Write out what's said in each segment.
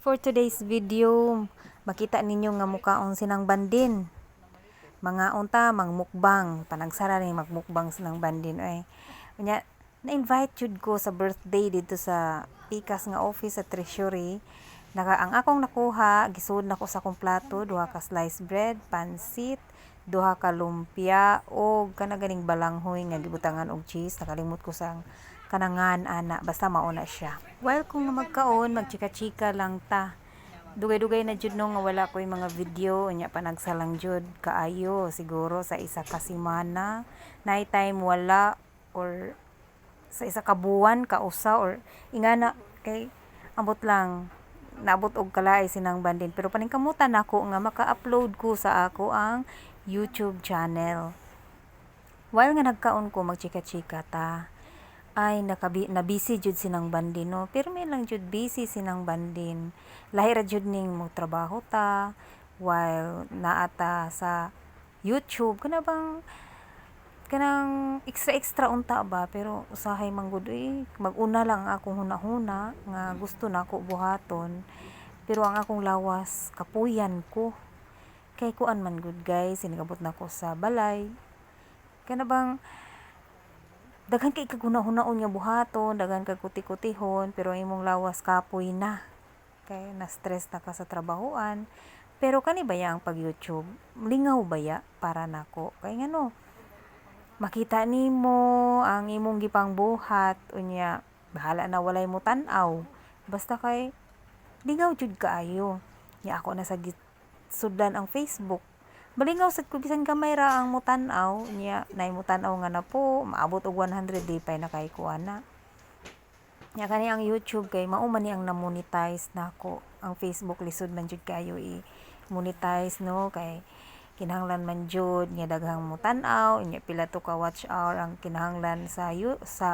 For today's video, makita ninyo nga mukaon sinang bandin. Mga unta mangmukbang, panagsara ni magmukbang sinang bandin oy. Unya na-invite jud ko sa birthday dito sa Pikas nga office sa Treasury. Naka ang akong nakuha, gisud nako sa akong plato, duha ka sliced bread, pansit, duha ka lumpia og kana ganing balanghoy nga gibutangan og cheese. Nakalimot ko sa kanangan ana, basta mao na siya. While kung nga magkaon, magchika-chika lang ta. Dugay-dugay na jud no nga wala ko'y mga video, unya panagsa lang jud kaayo, siguro sa isa ka semana, night time wala, or sa isa ka buwan kausa or ingana, kay ambot lang naabot og kalaay sinang bandin, pero paningkamutan nako nga maka-upload ko sa ako ang YouTube channel. While nga nagkaon ko, magchika-chika ta. Ay, nakabi na busy jud sinang bandin no, pero may lang jud busy sinang bandin. Lahi ra jud ning mo trabaho ta while naa ta sa YouTube, kana bang kanang extra extra unta ba, pero usahay man gud eh, mag-una lang ang akong hunahuna nga gusto nako buhaton, pero ang akong lawas kapuyan ko kay kuan man gud guys, inigabot nako sa balay, kana bang daghan kay kag huna-hunaon nga buhaton, daghan kag kuti-kutihon, pero ang imong lawas kapoy na kay na-stress na ka sa trabahoan. Pero kani baya ang pag YouTube, lingaw baya para nako, kay ngano makita nimo ang imong gipangbuhat, unya bahala na walay mo tan-aw, basta kay lingaw jud kaayo. Nya ako na sa sudlan ang Facebook, malingaw sad ko bisan gamay ra ang motan-aw. Nya nay motan-aw nga na po maabot og 100, di pay na kay kuan na. Nya kani ang YouTube kay mao man ni ang na-monetize nako. Ang Facebook lisod man jud kaayo i-monetize no, kay kinahanglan man jud nga daghang motan-aw, unya pila to ka watch hour ang kinahanglan sa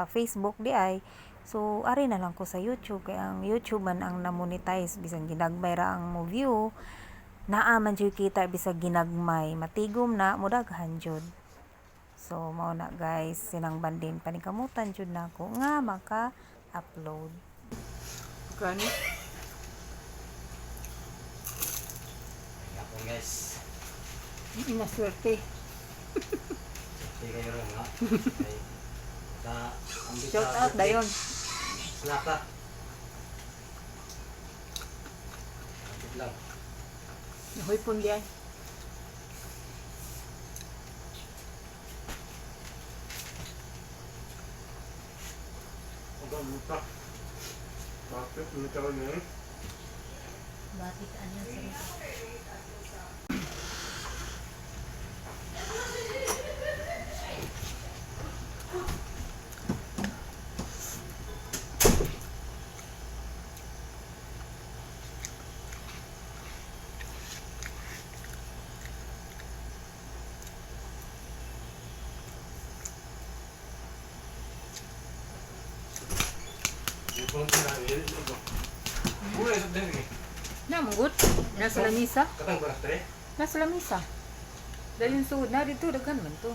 Facebook di ay. So ari na lang ko sa YouTube kay ang YouTube man ang na-monetize, bisan ginagmay ra ang mo view, naa man jud kita. Bisag ginagmay, matigom na, modaghan jud. So mao na guys, sinang bandin, paningkamutan jud nako nga maka-upload. Gani. Hapon guys. Ina swerte. Sige kayo ron ha. Ay, sa ambit Shout sa out dayon. Snaka. Ambit lang. Nahoy pun diay. Huwag kang buta. Bakit? May taon na yun? Bakit ano sa Yung pala yun. Muna yung din eh. Na manggut. Nasa lamisa. Katang baras tayo. Nasa lamisa. Dayon suod na dito daghan man to.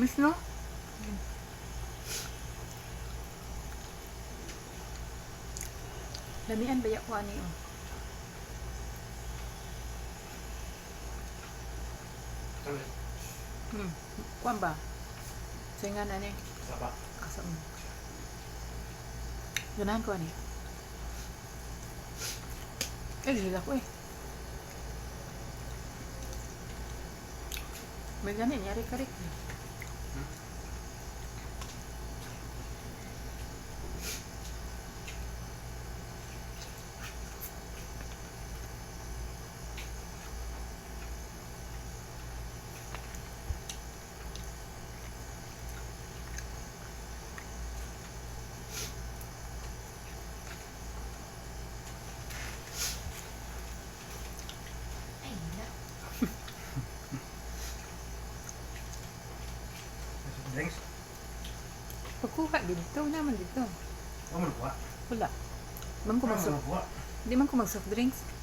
Miss no? Lamian ba ko ani oh. Ano? Kuan ba? Singan ani Saba. kasam. Ganahan ko ani. Eh, gila ko eh. May ganin, yari karik. Ay, na. Drinks? Pagkuha dito, naman dito. Ako man kuha. Wala. Man ko mag Ako man kuha. Di man ko mag soft drinks.